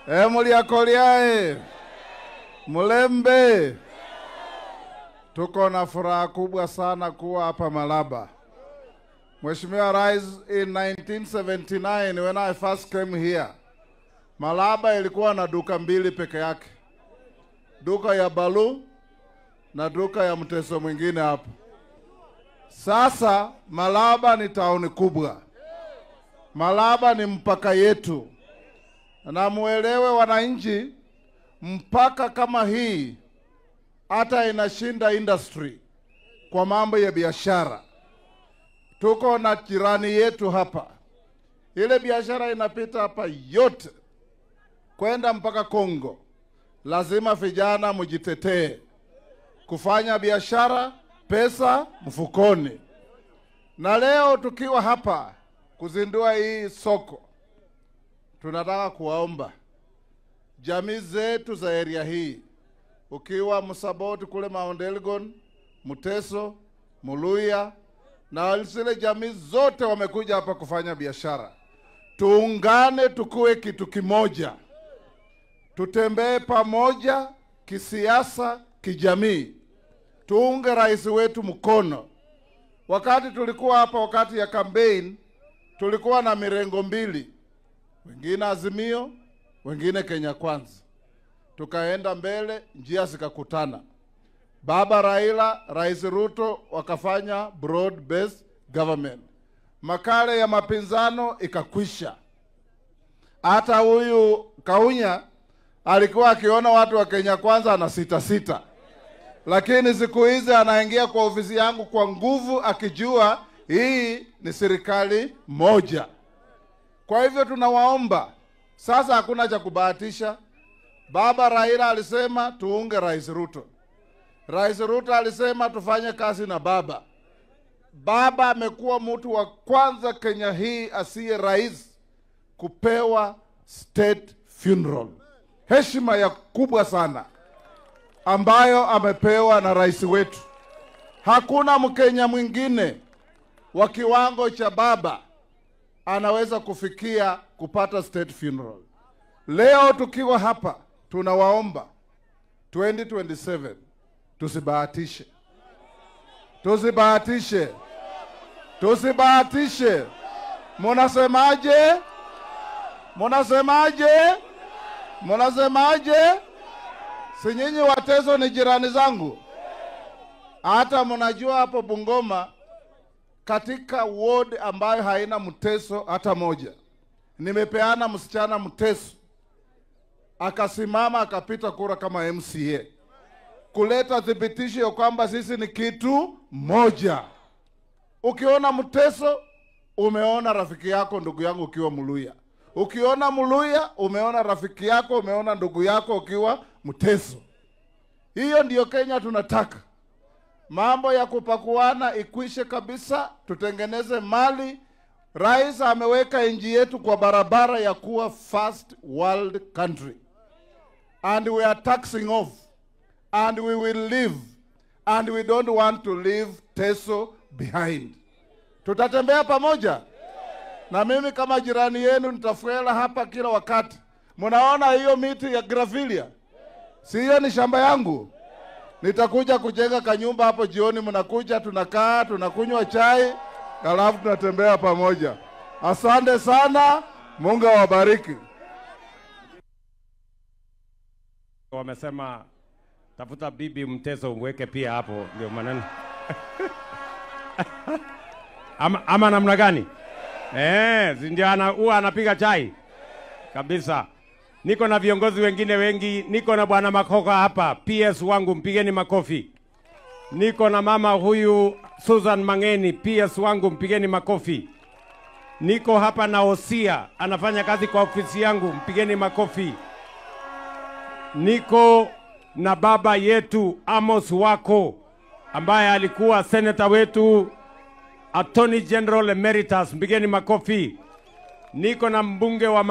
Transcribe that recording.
Emuliakoliae. Mulembe. Tuko na furaha kubwa sana kuwa hapa Malaba. Mheshimiwa Rais, in 1979 when I first came here, Malaba ilikuwa na duka mbili peke yake. Duka ya Balu na duka ya Mteso mwingine hapo. Sasa Malaba ni tauni kubwa. Malaba ni mpaka yetu. Na muelewe wananchi, mpaka kama hii hata inashinda industry kwa mambo ya biashara. Tuko na jirani yetu hapa. Ile biashara inapita hapa yote kwenda mpaka Kongo. Lazima vijana mjitetee kufanya biashara, pesa mfukoni. Na leo tukiwa hapa kuzindua hii soko, tunataka kuwaomba jamii zetu za area hii, ukiwa Msaboti kule Mount Elgon, Muteso, Muluya na zile jamii zote wamekuja hapa kufanya biashara, tuungane, tukue kitu kimoja, tutembee pamoja kisiasa, kijamii, tuunge rais wetu mkono. Wakati tulikuwa hapa, wakati ya campaign, tulikuwa na mirengo mbili, wengine Azimio, wengine Kenya Kwanza. Tukaenda mbele, njia zikakutana. Baba Raila, Rais Ruto wakafanya broad based government. Makale ya mapinzano ikakwisha. Hata huyu Kaunya alikuwa akiona watu wa Kenya Kwanza ana sita sita. Lakini siku hizi anaingia kwa ofisi yangu kwa nguvu akijua hii ni serikali moja. Kwa hivyo tunawaomba, sasa hakuna cha kubahatisha. Baba Raila alisema tuunge Rais Ruto. Rais Ruto alisema tufanye kazi na baba. Baba amekuwa mtu wa kwanza Kenya hii asiye rais kupewa state funeral. Heshima ya kubwa sana ambayo amepewa na rais wetu. Hakuna Mkenya mwingine wa kiwango cha baba anaweza kufikia kupata state funeral. Leo tukiwa hapa tunawaomba 2027 tusibahatishe. Tusibahatishe. Tusibahatishe. Munasemaje? Munasemaje? Munasemaje? Si nyinyi Wateso ni jirani zangu? Hata mnajua hapo Bungoma katika ward ambayo haina Mteso hata moja, nimepeana msichana Mteso akasimama akapita kura kama MCA, kuleta thibitisho kwamba sisi ni kitu moja. Ukiona Mteso umeona rafiki yako, ndugu yangu ukiwa Muluya. Ukiona Muluya umeona rafiki yako, umeona ndugu yako ukiwa Mteso. Hiyo ndiyo Kenya tunataka. Mambo ya kupakuana ikwishe kabisa, tutengeneze mali. Rais ameweka nchi yetu kwa barabara ya kuwa first world country. And we are taxing off. And we will live. And we don't want to leave Teso behind. Tutatembea pamoja. Na mimi kama jirani yenu nitafuela hapa kila wakati. Mnaona hiyo miti ya grafilia? Si hiyo ni shamba yangu? Nitakuja kujenga kanyumba hapo jioni, mnakuja, tunakaa, tunakunywa chai, alafu tunatembea pamoja. Asante sana, Mungu awabariki. Wamesema tafuta bibi Mteso umweke pia hapo, ndio maneno. Ama namna gani? Ndio huwa anapiga chai kabisa. Niko na viongozi wengine wengi, niko na Bwana Makoka hapa, PS wangu, mpigeni makofi. Niko na mama huyu Susan Mangeni, PS wangu, mpigeni makofi. Niko hapa na Osia, anafanya kazi kwa ofisi yangu, mpigeni makofi. Niko na baba yetu Amos Wako, ambaye alikuwa senator wetu, Attorney General Emeritus, mpigeni makofi. Niko na mbunge wa